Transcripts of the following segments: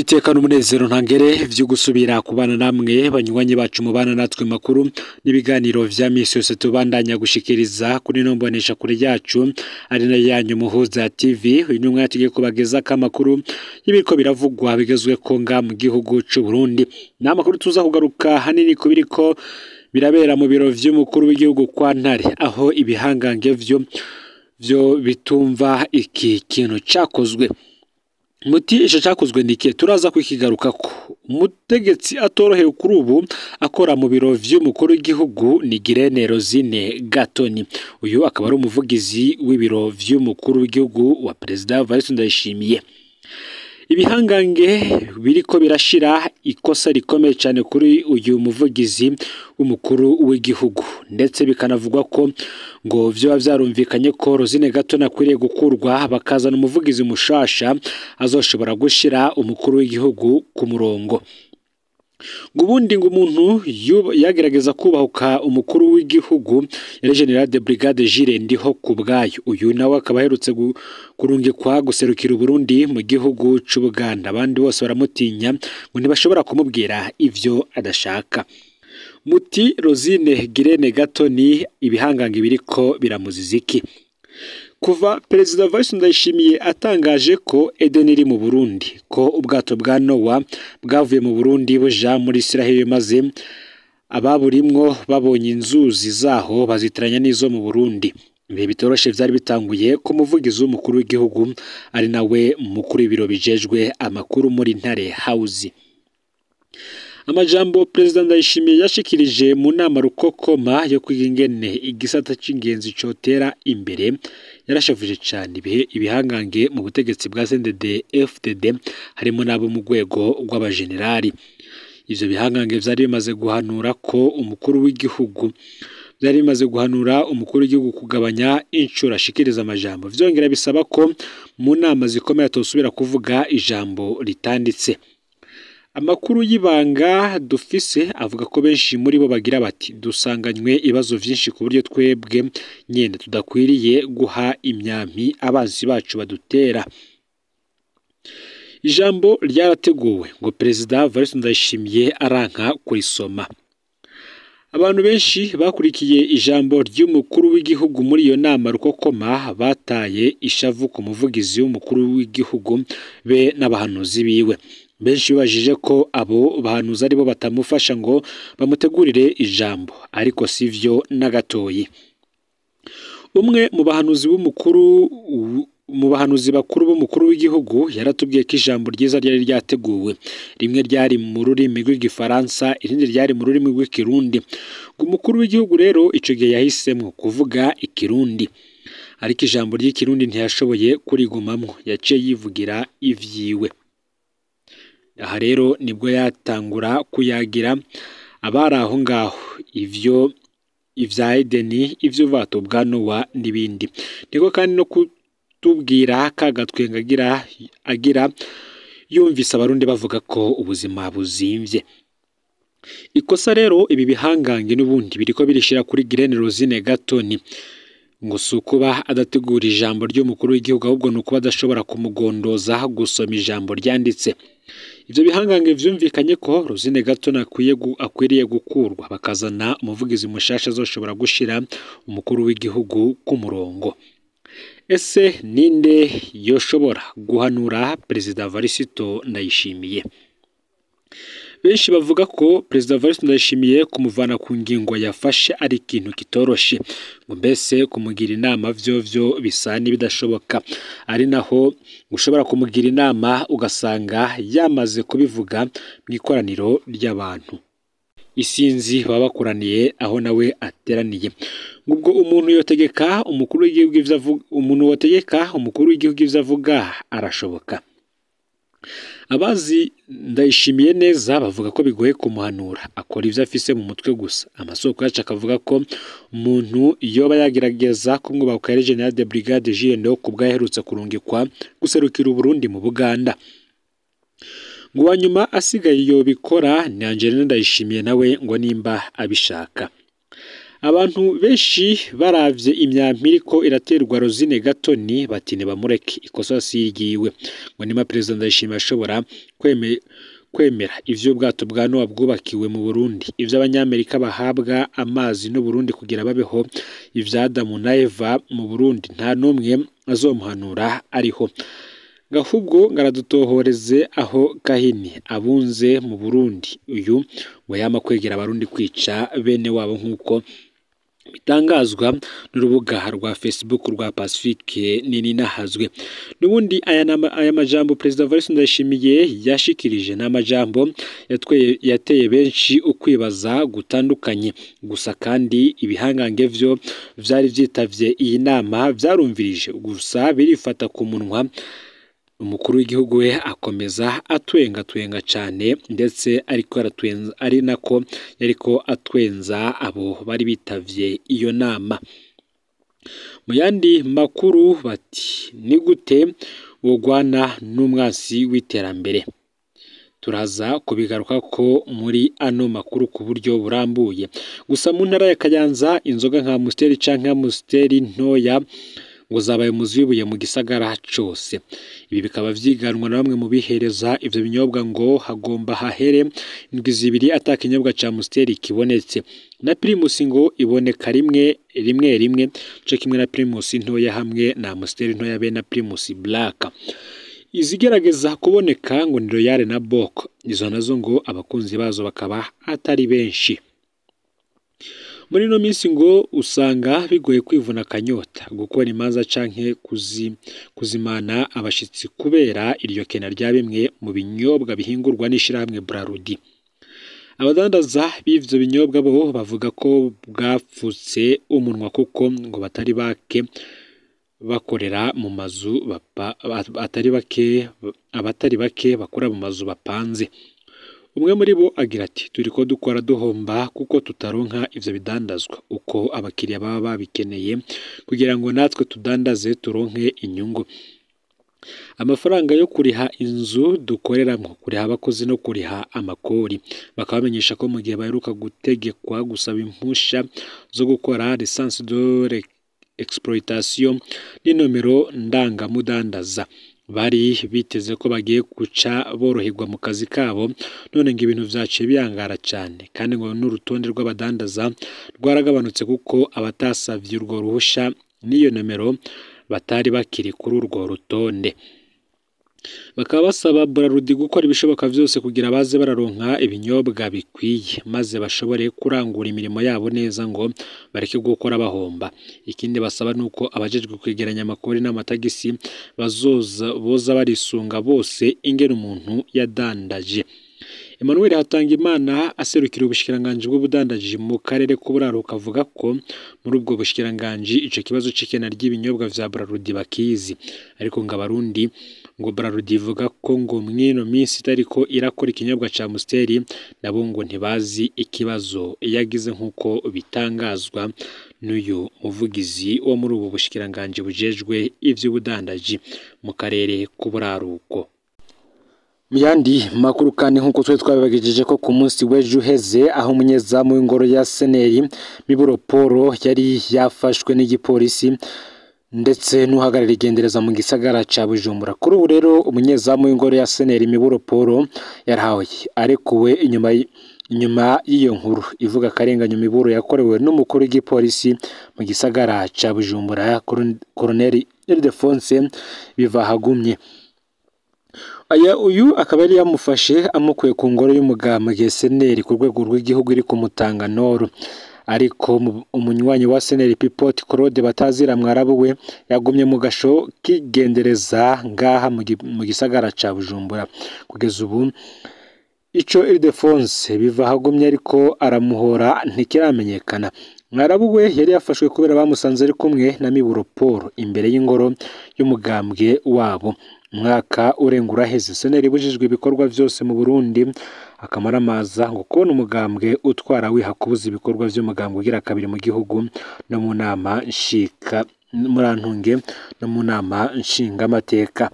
Niteka n'umunezero ntangere vyo gusubira kubana namwe banywanyi bacu mubana natwe makuru n'ibiganiro vya misi yose tubandanya gushikiriza kuri no mbonesha kure yacu ari na yanyu Muhuza TV. Uyu ni umwanya tugiye kubageza amakuru y'ibiriko biravugwa bigezweko nga mu gihugu c'u Burundi. Ni amakuru tuza kugaruka hanini ku biriko birabera mu biro vy'umukuru w'igihugu kwa Ntare, aho ibihangange vyo bitumva iki kintu cakozwe. Muti ico cakozwe niki? Turaza kukigarukako. Umutegetsi atorohewe kuri ubu akora mu biro vy'umukuru w'igihugu ni Girene Rosine Gatoni. Uyu akaba ari umuvugizi w'ibiro vy'umukuru w'igihugu wa Perezida Evariste Ndayishimiye. Ibihangange biriko birashira ikosa rikomeye cyane kuri uyu muvugizi w'umukuru w'igihugu, ndetse bikanavugwa ko ngo vyoba vyarumvikanye ko Rosine Gatoni akwiriye gukurwa bakazana umuvugizi mushasha azoshobora gushira umukuru w'igihugu ku murongo. Ngo ubundi ngo umuntu yagerageza kubahuka umukuru w'igihugu yari General de Brigade Jules Ndiho ku bwayo. Uyu nawe akaba aherutse kurungikwa guserukira Uburundi mu gihugu c'Ubuganda. Abandi bose baramutinya ngo ntibashobora kumubwira ivyo adashaka. Muti Rosine Girene Gatoni ibihangange biriko biramuziziki. Kuva Perezida Evariste Ndayishimiye atangaje ko Eden iri mu Burundi, ko ubwato bwa Nowa bwavuye mu Burundi buja muri Israel, maze ababurimwo babonye inzuzi zaho bazitiranya n'izo mu Burundi. Ibihe bitoroshe vyari bitanguye ku muvugizi w'umukuru w'igihugu ari nawe mukuru w'ibiro bijejwe amakuru muri Ntare House. Amajambo Perezida Ndayishimiye yashikirije mu nama rukokoma yo kwiga ingene igisata c'ingenzi cotera imbere yarashavuje cane ibihangange mu butegetsi bwa CNDD FDD, harimo n'abo mu rwego rw'abajenerali. Ivyo bihangange vyari bimaze guhanura ko umukuru w'igihugu vyari bimaze guhanura umukuru w'igihugu kugabanya incuro ashikiriza amajambo, vyongera bisaba ko mu nama zikomeye atosubira kuvuga ijambo ritanditse. Amakuru y'ibanga dufise avuga ko benshi muri bo bagira bati dusanganywe ibibazo vyinshi ku buryo twebwe nyene tudakwiriye guha imyampi abansi bacu badutera. Ijambo ryarateguwe ngo Perezida Evariste Ndayishimiye aranka kurisoma. Abantu benshi bakurikiye ijambo ry'umukuru w'igihugu muri iyo nama rukokoma bataye ishavu ku muvugizi w'umukuru w'igihugu be n'abahanuzi biwe. Benshi bibajije ko abo bahanuzi aribo batamufasha ngo bamutegurire ijambo, ariko sivyo na gatoyi. Umwe mu bahanuzi b'umukuru mu bahanuzi bakuru b'umukuru w'igihugu yaratubwiye ko ijambo ryiza ryari ryateguwe, rimwe ryari mu rurimi rw'igifaransa, irindi ryari mu rurimi rw'ikirundi. Ngo umukuru w'igihugu rero ico gihe yahisemwo kuvuga ikirundi, ariko ijambo ry'ikirundi ntiyashoboye kurigumamwo, yaciye yivugira ivyiwe. Aha rero nibwo yatangura kuyagira abari aho ngaho ivyo ivya Edeni, ivy'ubwato bwa Nowa n'ibindi. Niko kandi no kutubwira kagatwenga agira yumvise abarundi bavuga ko ubuzima buzimvye. Ikosa rero ibi bihangange n'ubundi biriko birishira kuri Girene Rosine Gatoni, ngo si ukuba adategura ijambo ry'umukuru w'igihugu, ahubwo ni ukuba adashobora kumugondoza gusoma ijambo ryanditse. Ivyo bihangange vyumvikanye ko Rosine Gatoni akwiriye gukurwa bakazana umuvugizi mushasha azoshobora gushira umukuru w'igihugu ku murongo. Ese ninde yoshobora guhanura Perezida Evariste Ndayishimiye? Benshi bavuga ko Perezida Evariste Ndayishimiye kumuvana ku ngingo yafashe ari ikintu kitoroshe, ngo mbese kumugira inama vyovyo bisa n'ibidashoboka, ari naho ushobora kumugira inama ugasanga yamaze kubivuga mu ikoraniro ry'abantu isinzi baba bakoraniye aho nawe ateraniye. Ubwo umuntu yotegeka umukuru w'igihugu ivyo avuga, umuntu wotegeka umukuru w'igihugu ivyo avuga arashoboka. Abazi Ndayishimiye neza bavuga ko bigoye kumuhanura, akora ivyo afise mu mutwe gusa. Amasoko yacu akavuga ko umuntu yoba yagerageza kumwubahuka yari General de Brigade Jules Ndiho ku bwaherutse kurungikwa guserukira Uburundi mu Buganda. Ngo uwa nyuma asigaye yobikora ni Angelina Ndayishimiye nawe ngo nimba abishaka. Abantu benshi baravye imyampi iriko iraterwa Rosine Gatoni bati ntibamureke ikosa si iryiwe, ngo nima Perezida Ndayishimiye ashobora kwemera ivy'ubwato bwa Nowa bwubakiwe mu Burundi, ivyo abanyamerika bahabwa amazi n'Uburundi kugira babeho, ivya Adamu na Eva mu Burundi nta n'umwe azomuhanura ariho, ngahubwo ngaradutohoreze aho Kahini abunze mu Burundi, uyu ngo yama kwegera abarundi kwica bene wabo nk'uko bitangazwa n'urubuga rwa Facebook rwa Pacifique Nininahazwe. N'ubundi aya majambo Perezida Evariste Ndayishimiye yashikirije n'amajambo yateye benshi ukwibaza gutandukanye, gusa kandi ibihangange vyo vyari vyitavye iyi nama vyarumvirije gusa birifata ku munwa. Umukuru w'igihugu we akomeza atwenga twenga cane, ndetse ariko aratwenza ari nako yariko atwenza abo bari bitavye iyo nama. Mu yandi makuru bati ni gute wogwana n'umwansi w'iterambere, turaza kubigaruka ko muri ano makuru ku buryo burambuye. Gusa mu ntara ya Kayanza inzoga nka Amstel canke Amstel ntoya ngo zabaye umuzi w'ibuye mu gisagara cose. Ibi bikaba vyiganwa na bamwe mu bihereza ivyo binyobwa ngo hagomba hahere indwi zibiri ata kinyobwa ca Amstel kibonetse, na Primus ngo iboneka rimwe rimwe rimwe co kimwe na Primus ntoya hamwe na Amstel ntoya be na Primus Black. Izigerageza kuboneka ngo ni Royal na Bok, izo nazo ngo abakunzi bazo bakaba atari benshi. Muri ino minsi ngo usanga bigoye kwivuna akanyota, gukora imanza canke kuzimana abashitsi kubera iryo kena rya bimwe mu binyobwa bihingurwa n'ishirahamwe Brarudi. Abadandaza b'ivyo binyobwa bo bavuga ko bwapfutse umunwa kuko ngo batari bake bakorera mu mazu abatari bake bakora mu mazu bapanze. Umwe muri bo agira ati turiko dukora duhomba kuko tutaronka ivyo bidandazwa uko abakiriya baba babikeneye kugira ngo natwe tudandaze turonke inyungu. Amafaranga yo kuriha inzu dukoreramwo, kuriha abakozi no kuriha amakori. Bakabamenyesha ko mu gihe baheruka gutegekwa gusaba impusha zo gukora licence de exploitation n'inomero ndangamudandaza, bari biteze ko bagiye guca boroherwa mu kazi kabo, none ngo ibintu vyaciye biyangara cane, kandi ngo n'urutonde rw'abadandaza rwaragabanutse kuko abatasavye urwo ruhusha n'iyo nomero batari bakiri kuri urwo rutonde. Bakaba basaba Brarudi gukora ibishoboka vyose kugira baze bararonka ibinyobwa bikwiye maze bashobore kurangura imirimo yabo neza ngo bareke gukora bahomba. Ikindi basaba nuko abajejwe kwegeranya amakori n'amatagisi bazoza boza barisunga bose ingene umuntu yadandaje. Emmanuel Hatangimana aserukira ubushikiranganji bw'ubudandaji mu karere k'uburaruka avuga ko muri ubwo bushikiranganji ico kibazo c'ikena ry'ibinyobwa vya Brarudi bakizi, ariko ngo abarundi ngo Brarudi ivuga ko ngo mwino minsi itariko irakora ikinyobwa ca Amstel nabo ngo ntibazi ikibazo yagize nk'uko bitangazwa n'uyu muvugizi wo muri ubu bushikiranganji bujejwe ivy'ubudandaji mu karere k'uburaruko. Mu yandi makuru kandi nk'uko twe twabibagejeje ko ku munsi w'ejo uheze aho umunyezamu w'ingoro ya Seneri Miburo Paul yari yafashwe n'igipolisi ndetse n'uhagarariye igendereza mu gisagara ca Bujumbura. Kuri ubu rero umunyezamu w'ingoro ya Seneri Miburo Paul yarahawe arekuwe inyuma y'iyo nkuru ivuga akarenganyo Miburo yakorewe n'umukuru w'igipolisi mu gisagara ca Bujumbura Colonel Ildefonse Bivahagumye. Aya uyu akaba yari yamufashe amukuye ku ngoro y'umugambwe Seneri ku rwego rw'igihugu iri kumutanga noro, ariko umunywanyi wa Seneri Pipot Claude Batazira Mwarabu we yagumye mu gasho kigendereza ngaha mu gisagara ca Bujumbura. Kugeza ubu ico Ildefonse Bivahagumye ariko aramuhora ntikiramenyekana. Mwarabu we yari yafashwe kubera bamusanze ari kumwe na Miburo Paul imbere y'ingoro y'umugambwe wabo. Umwaka urenga uraheze Seneri ibujijwe ibikorwa vyose mu Burundi, akamaramaza ngo kubona umugambwe utwara wiha kubuza ibikorwa vy'umugambwe ugira kabiri mu gihugu no mu nama nshika murantunge no mu nama nshingamateka.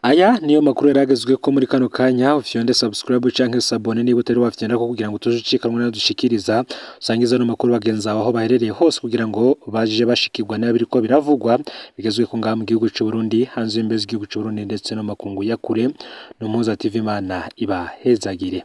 Aya niyo makuru yaragezwe ko muri kano kanya. Ufyonde subscribe canke s'abonner niba utari wafyonda ko, kugira ngo tuje ucikanwe nadushikiriza. Usangize ano makuru bagenzi bawe aho baherereye hose, kugira ngo baje bashikirwa n'abiriko biravugwa bigezwe ko ngaha mu gihugu c'u Burundi, hanze y'imbibe z'igihugu c'u Burundi, ndetse no makungu ya kure. No Mpuza TV, Imana ibahezagire.